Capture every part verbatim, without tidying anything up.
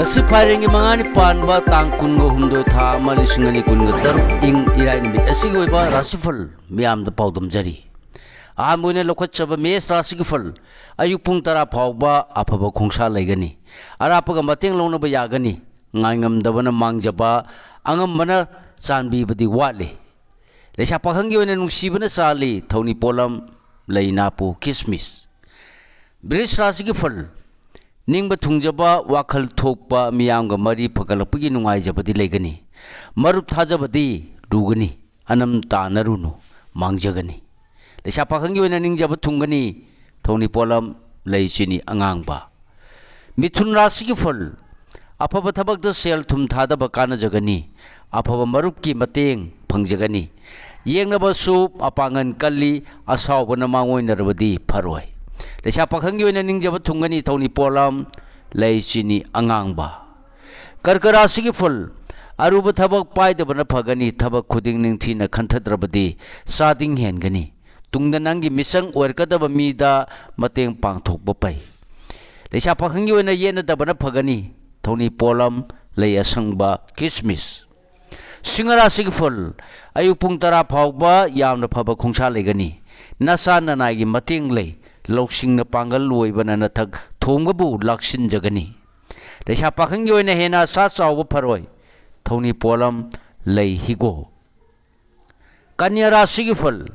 ꯁꯤ ꯐꯥꯏꯔꯦꯟꯒꯤ ꯃꯉꯥꯅꯤ ꯄꯥꯟꯕ ꯇꯥꯡ ꯀꯨꯟꯒ ꯍꯨꯝꯗꯣꯏ ꯊꯥ ꯑꯃ ꯂꯤꯁꯤꯡ ꯑꯅꯤ ꯀꯨꯟꯒ ꯇꯔꯨꯛ ꯏꯪ ꯏꯔꯥꯏ ꯅꯨꯃꯤꯠ ꯑꯁꯤꯒꯤ ꯑꯣꯏꯕ ꯔꯥꯁꯤꯐꯜ ꯃꯤꯌꯥꯝꯗ ꯄꯥꯎꯗꯝꯖꯔꯤ꯫ ꯑꯍꯥꯟꯕ ꯑꯣꯏꯅ ꯂꯧꯈꯠꯆꯕ ꯃꯦꯁ ꯔꯥꯁꯤꯒꯤ ꯐꯜ꯫ ꯑꯌꯨꯛ ꯄꯨꯡ ꯇꯔꯥ ꯐꯥꯎꯕ ꯑꯐꯕ ꯈꯣꯡꯁꯥ ꯂꯩꯒꯅꯤ꯫ ꯑꯔꯥꯞꯄꯒ ꯃꯇꯦꯡ ꯂꯧꯅꯕ ꯌꯥꯒꯅꯤ꯫ ꯉꯥꯏꯉꯝꯗꯕꯅ ꯃꯥꯡꯖꯕ, ꯑꯉꯝꯕꯅ ꯆꯥꯟꯕꯤꯕꯗꯤ ꯋꯥꯠꯂꯤ꯫ ꯂꯩꯁꯥ ꯄꯥꯈꯪꯒꯤ ꯑꯣꯏꯅ ꯅꯨꯡꯁꯤꯕꯅ ꯆꯥꯜꯂꯤ꯫ ꯊꯧꯅꯤ ꯄꯣꯠꯂꯝ ꯂꯩ, ꯅꯥꯄꯨ, ꯀꯤꯁꯃꯤꯁ꯫ ꯕ꯭ꯔꯤꯖ ꯔꯥꯁꯤꯒꯤ ꯐꯜ꯫ ꯅꯤꯡꯕ ꯊꯨꯡꯖꯕ, ꯋꯥꯈꯜ ꯊꯣꯛꯄ, ꯃꯤꯌꯥꯝꯒ ꯃꯔꯤ ꯐꯒꯠꯂꯛꯄꯒꯤ ꯅꯨꯡꯉꯥꯏꯖꯕꯗꯤ ꯂꯩꯒꯅꯤ꯫ ꯃꯔꯨꯞ ꯊꯥꯖꯕꯗꯤ ꯂꯨꯒꯅꯤ꯫ ꯑꯅꯝ ꯇꯥꯅꯔꯨꯅꯨ, ꯃꯥꯡꯖꯒꯅꯤ꯫ ꯂꯩꯁꯥ ꯄꯥꯈꯪꯒꯤ ꯑꯣꯏꯅ ꯅꯤꯡꯖꯕ ꯊꯨꯡꯒꯅꯤ꯫ ꯊꯧꯅꯤ ꯄꯣꯠꯂꯝ ꯂꯩ, ꯆꯤꯅꯤ ꯑꯉꯥꯡꯕ꯫ ꯃꯤꯊꯨꯟ ꯔꯥꯁꯤꯒꯤ ꯐꯜ꯫ ꯑꯐꯕ ꯊꯕꯛꯇ ꯁꯦꯜ ꯊꯨꯝ ꯊꯥꯗꯕ ꯀꯥꯟꯅꯖꯒꯅꯤ꯫ ꯑꯐꯕ ꯃꯔꯨꯞꯀꯤ ꯃꯇꯦꯡ ꯐꯪꯖꯒꯅꯤ꯫ ꯌꯦꯡꯅꯕꯁꯨ ꯃꯄꯥꯡꯒꯜ ꯀꯜꯂꯤ꯫ ꯑꯁꯥꯎꯕꯅ ꯃꯥꯡꯑꯣꯏꯅꯔꯕꯗꯤ ꯐꯔꯣꯏ꯫ ꯂꯩꯁꯥ ꯄꯥꯈꯪꯒꯤ ꯑꯣꯏꯅ ꯅꯤꯡꯖꯕ ꯊꯨꯡꯒꯅꯤ꯫ ꯊꯧꯅꯤ ꯄꯣꯠꯂꯝ ꯂꯩ, ꯆꯤꯅꯤ ꯑꯉꯥꯡꯕ꯫ ꯀꯔꯀ ꯔꯥꯁꯤꯒꯤ ꯐꯜ꯫ ꯑꯔꯨꯕ ꯊꯕꯛ ꯄꯥꯏꯗꯕꯅ ꯐꯒꯅꯤ꯫ ꯊꯕꯛ ꯈꯨꯗꯤꯡ ꯅꯤꯡꯊꯤꯅ ꯈꯟꯊꯗ꯭ꯔꯕꯗꯤ ꯆꯥꯗꯤꯡ ꯍꯦꯟꯒꯅꯤ꯫ ꯇꯨꯡꯗ ꯅꯪꯒꯤ ꯃꯤꯆꯪ ꯑꯣꯏꯔꯛꯀꯗꯕ ꯃꯤꯗ ꯃꯇꯦꯡ ꯄꯥꯡꯊꯣꯛꯄ ꯐꯩ꯫ ꯂꯩꯁꯥ ꯄꯥꯈꯪꯒꯤ ꯑꯣꯏꯅ ꯌꯦꯠꯅꯗꯕꯅ ꯐꯒꯅꯤ꯫ ꯊꯧꯅꯤ ꯄꯣꯠꯂꯝ ꯂꯩ, ꯑꯁꯪꯕ, ꯀꯤꯁꯃꯤꯁ꯫ ꯁꯤꯡꯍ ꯔꯥꯁꯤꯒꯤ ꯐꯜ꯫ ꯑꯌꯨꯛ ꯄꯨꯡ ꯇꯔꯥ ꯐꯥꯎꯕ ꯌꯥꯝꯅ ꯐꯕ ꯈꯣꯡꯁꯥ ꯂꯩꯒꯅꯤ꯫ ꯅꯆꯥ ꯅꯅꯥꯏꯒꯤ ꯃꯇꯦꯡ ꯂꯩ꯫ ꯂꯧꯁꯤꯡꯅ ꯄꯥꯡꯒꯜ ꯑꯣꯏꯕꯅ ꯅꯊꯛ ꯊꯣꯡꯕꯕꯨ ꯂꯥꯛꯁꯤꯟꯖꯒꯅꯤ꯫ ꯂꯩꯁꯥ ꯄꯥꯈꯪꯒꯤ ꯑꯣꯏꯅ ꯍꯦꯟꯅ ꯑꯁꯥ ꯆꯥꯎꯕ ꯐꯔꯣꯏ꯫ ꯊꯧꯅꯤ ꯄꯣꯠꯂꯝ ꯂꯩ, ꯍꯤꯒꯣꯛ꯫ ꯀꯟꯌꯥ ꯔꯥꯁꯤꯒꯤ ꯐꯜ꯫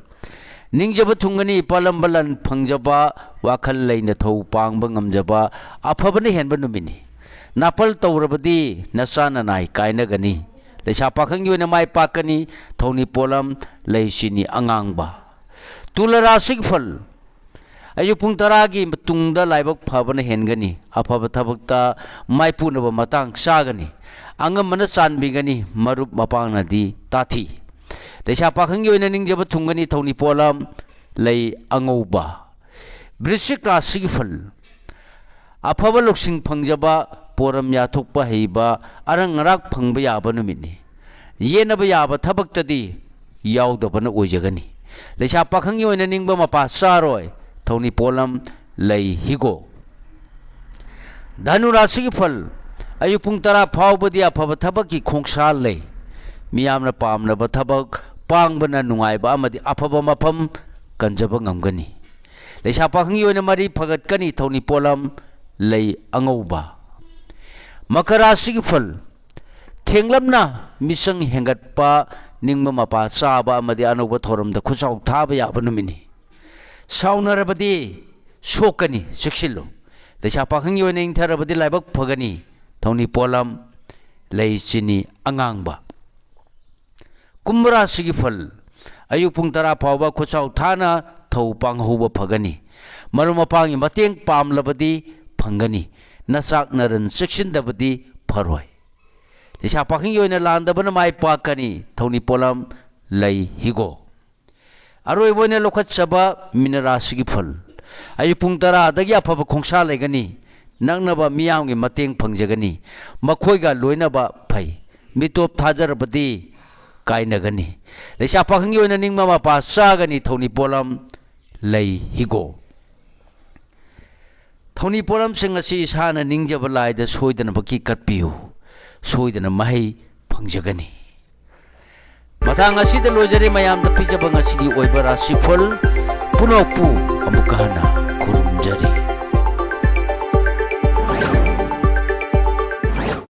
ꯅꯤꯡꯖꯕ ꯊꯨꯡꯒꯅꯤ꯫ ꯄꯥꯜꯂꯝꯕ ꯂꯟ ꯐꯪꯖꯕ, ꯋꯥꯈꯜ ꯂꯩꯅ ꯊꯧ ꯄꯥꯡꯕ ꯉꯝꯖꯕ, ꯑꯐꯕꯅ ꯍꯦꯟꯕ ꯅꯨꯃꯤꯠꯅꯤ꯫ ꯅꯥꯄꯜ ꯇꯧꯔꯕꯗꯤ ꯅꯆꯥ ꯅꯅꯥꯏ ꯀꯥꯏꯅꯒꯅꯤ꯫ ꯂꯩꯁꯥ ꯄꯥꯈꯪꯒꯤ ꯑꯣꯏꯅ ꯃꯥꯏ ꯄꯥꯛꯀꯅꯤ꯫ ꯊꯧꯅꯤ ꯄꯣꯠꯂꯝ ꯂꯩ, ꯆꯤꯅꯤ ꯑꯉꯥꯡꯕ꯫ ꯇꯨꯂ ꯔꯥꯁꯤꯒꯤ ꯐꯜ꯫ ꯑꯌꯨꯛ ꯄꯨꯡ ꯇꯔꯥꯒꯤ ꯃꯇꯨꯡꯗ ꯂꯥꯏꯕꯛ ꯐꯕꯅ ꯍꯦꯟꯒꯅꯤ꯫ ꯑꯐꯕ ꯊꯕꯛꯇ ꯃꯥꯏꯄꯨꯅꯕ ꯃꯇꯥꯡ ꯆꯥꯒꯅꯤ꯫ ꯑꯉꯝꯕꯅ ꯆꯥꯟꯕꯤꯒꯅꯤ꯫ ꯃꯔꯨꯞ ꯃꯄꯥꯡꯅꯗꯤ ꯇꯥꯊꯤ꯫ ꯂꯩꯁꯥ ꯄꯥꯈꯪꯒꯤ ꯑꯣꯏꯅ ꯅꯤꯡꯖꯕ ꯊꯨꯡꯒꯅꯤ꯫ ꯊꯧꯅꯤ ꯄꯣꯠꯂꯝ ꯂꯩ, ꯑꯉꯧꯕ꯫ ꯕ꯭ꯔꯤꯁꯤꯛ ꯔꯥꯁꯤꯒꯤ ꯐꯜ꯫ ꯑꯐꯕ ꯂꯧꯁꯤꯡ ꯐꯪꯖꯕ, ꯄꯣꯔꯝ ꯌꯥꯊꯣꯛꯄ ꯍꯩꯕ, ꯑꯔꯪ ꯑꯔꯥꯛ ꯐꯪꯕ ꯌꯥꯕ ꯅꯨꯃꯤꯠꯅꯤ꯫ ꯌꯦꯠꯅꯕ ꯌꯥꯕ ꯊꯕꯛꯇꯗꯤ ꯌꯥꯎꯗꯕꯅ ꯑꯣꯏꯖꯒꯅꯤ꯫ ꯂꯩꯁꯥ ꯄꯥꯈꯪꯒꯤ ꯑꯣꯏꯅ ꯅꯤꯡꯕ ꯃꯄꯥ ꯆꯥꯔꯣꯏ꯫ ꯊꯧꯅꯤ ꯄꯣꯠꯂꯝ ꯂꯩ, ꯍꯤꯒꯣꯛ꯫ ꯙꯅꯨ ꯔꯥꯁꯤꯒꯤ ꯐꯜ꯫ ꯑꯌꯨꯛ ꯄꯨꯡ ꯇꯔꯥ ꯐꯥꯎꯕꯗꯤ ꯑꯐꯕ ꯊꯕꯛꯀꯤ ꯈꯣꯡꯁꯥ ꯂꯩ꯫ ꯃꯤꯌꯥꯝꯅ ꯄꯥꯝꯅꯕ ꯊꯕꯛ ꯄꯥꯡꯕꯅ ꯅꯨꯡꯉꯥꯏꯕ ꯑꯃꯗꯤ ꯑꯐꯕ ꯃꯐꯝ ꯀꯟꯖꯕ ꯉꯝꯒꯅꯤ꯫ ꯂꯩꯁꯥ ꯄꯥꯈꯪꯒꯤ ꯑꯣꯏꯅ ꯃꯔꯤ ꯐꯒꯠꯀꯅꯤ꯫ ꯊꯧꯅꯤ ꯄꯣꯠꯂꯝ ꯂꯩ ꯑꯉꯧꯕ꯫ ꯃꯀꯔ ꯔꯥꯁꯤꯒꯤ ꯐꯜ: ꯊꯦꯡꯂꯞꯅ ꯃꯤꯆꯪ ꯍꯦꯟꯒꯠꯄ, ꯅꯤꯡꯕ ꯃꯄꯥ ꯆꯥꯕ ꯑꯃꯗꯤ ꯑꯅꯧꯕ ꯊꯧꯔꯝꯗ ꯈꯨꯠꯁꯥꯎ ꯊꯥꯕ ꯌꯥꯕ ꯅꯨꯃꯤꯠꯅꯤ꯫ ꯁꯥꯎꯅꯔꯕꯗꯤ ꯁꯣꯛꯀꯅꯤ, ꯆꯦꯛꯁꯤꯜꯂꯨ꯫ ꯂꯩꯁꯥ ꯄꯥꯈꯪꯒꯤ ꯑꯣꯏꯅ ꯏꯪꯊꯔꯕꯗꯤ ꯂꯥꯏꯕꯛ ꯐꯒꯅꯤ꯫ ꯊꯧꯅꯤ ꯄꯣꯠꯂꯝ ꯂꯩ ꯆꯤꯅꯤ ꯑꯉꯥꯡꯕ꯫ ꯀꯨꯝꯚ ꯔꯥꯁꯤꯒꯤ ꯐꯜ: ꯑꯌꯨꯛ ꯄꯨꯡ ꯇꯔꯥ ꯐꯥꯎꯕ ꯈꯨꯠꯁꯥꯎ ꯊꯥꯅ ꯊꯧ ꯄꯥꯡꯍꯧꯕ ꯐꯒꯅꯤ꯫ ꯃꯔꯨꯞ ꯃꯄꯥꯡꯒꯤ ꯃꯇꯦꯡ ꯄꯥꯝꯂꯕꯗꯤ ꯐꯪꯒꯅꯤ꯫ ꯅꯆꯥꯛ ꯅꯔꯟ ꯆꯦꯛꯁꯤꯟꯗꯕꯗꯤ ꯐꯔꯣꯏ꯫ ꯂꯩꯁꯥ ꯄꯥꯈꯪꯒꯤ ꯑꯣꯏꯅ ꯂꯥꯟꯗꯕꯅ ꯃꯥꯏ ꯄꯥꯛꯀꯅꯤ꯫ ꯊꯧꯅꯤ ꯄꯣꯠꯂꯝ ꯂꯩ ꯍꯤꯒꯣꯛ꯫ ꯑꯔꯣꯏꯕ ꯑꯣꯏꯅ ꯂꯧꯈꯠꯆꯕ ꯃꯤꯅ ꯔꯥꯁꯤꯒꯤ ꯐꯜ: ꯑꯌꯨꯛ ꯄꯨꯡ ꯇꯔꯥꯗꯒꯤ ꯑꯐꯕ ꯈꯣꯡꯁꯥ ꯂꯩꯒꯅꯤ꯫ ꯅꯛꯅꯕ ꯃꯤꯌꯥꯝꯒꯤ ꯃꯇꯦꯡ ꯐꯪꯖꯒꯅꯤ꯫ ꯃꯈꯣꯏꯒ ꯂꯣꯏꯅꯕ ꯐꯩ꯫ ꯃꯤꯇꯣꯞ ꯊꯥꯖꯔꯕꯗꯤ ꯀꯥꯏꯅꯒꯅꯤ꯫ ꯂꯩꯁꯥ ꯄꯥꯈꯪꯒꯤ ꯑꯣꯏꯅ ꯅꯤꯡꯕ ꯃꯄꯥ ꯆꯥꯒꯅꯤ꯫ ꯊꯧꯅꯤ ꯄꯣꯠꯂꯝ ꯂꯩ ꯍꯤꯒꯣꯛ꯫ ꯊꯧꯅꯤ ꯄꯣꯠꯂꯝꯁꯤꯡ ꯑꯁꯤ ꯏꯁꯥꯅ ꯅꯤꯡꯖꯕ ꯂꯥꯏꯗ ꯁꯣꯏꯗꯅꯃꯛꯀꯤ ꯀꯠꯄꯤꯌꯨ꯫ ꯁꯣꯏꯗꯅ ꯃꯍꯩ ꯐꯪꯖꯒꯅꯤ꯫ ꯃꯇꯥꯡ ꯑꯁꯤꯗ ꯂꯣꯏꯖꯔꯦ ꯃꯌꯥꯝꯗ ꯄꯤꯖꯕ ꯉꯁꯤꯒꯤ ꯑꯣꯏꯕ ꯔꯥꯁꯤꯐꯜ ꯄꯨꯝꯅꯃꯛꯄꯨ ꯑꯃꯨꯛꯀ ꯍꯟꯅ ꯈꯨꯔꯨꯝ